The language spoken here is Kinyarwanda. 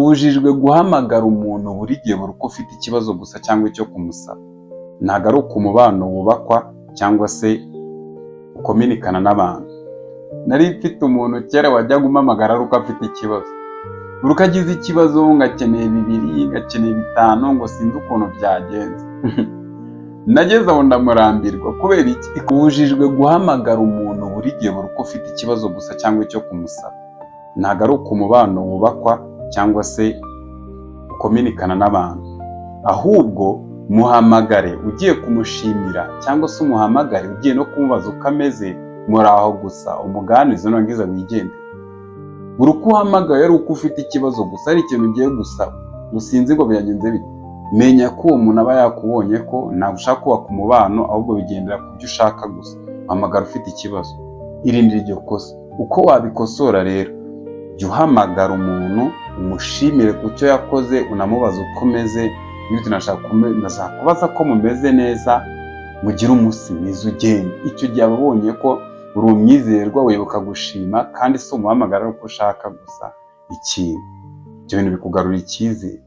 Ubujijwe guhamagara umuntu buri gihe buri uko ufite ikibazo gusa cyangwa icyo kumusaba. Ntabwo ari uko umubano wubakwa cyangwa se ukominikana n'abantu. Nari mfite umuntu kera wajyaga umpamagara ari uko afite ikibazo. Buri uko agize ikibazo, ngo akeneye 2, ngo akeneye 5, ngo sinzi ukuntu byagenze. Nageze aho ndamurambirwa. Kubera iki? Ubujijwe guhamagara umuntu buri gihe buri uko ufite ikibazo gusa cyangwa icyo kumusaba. Ntabwo ari uko umubano wubakwa cyangwa se ukominikana n'abantu. Ahubwo muhamagare ugiye kumushimira, cyangwa se umuhamagare ugiye no kumubaza uko ameze, muri aho gusa, umuganize, nurangiza wigendere. Buri uko uhamagaye ari uko ufite ikibazo gusa, ari ikintu ugiye gusaba, ngo sinzi ngo byagenze bite, menya ko uwo muntu aba yakubonye ko ntabwo ushaka kubaka umubano, ahubwo bigendera ku byo ushaka gusa. Hamagara ufite ikibazo. Irindira iryo kosa. Uko wabikosora rero, jya uhamagara umuntu umushimire ku cyo yakoze, unamubaza uko umeze. Bityo ndashaka kubaza ko mumeze neza, mugire umunsi mwiza, ugenda. Icyo gihe aba abonye ko uri umwizerwa, wibuka gushima, kandi si umuhamagara ari uko ushaka gusa ikintu. Ibyo bintu bikugarura icyizere.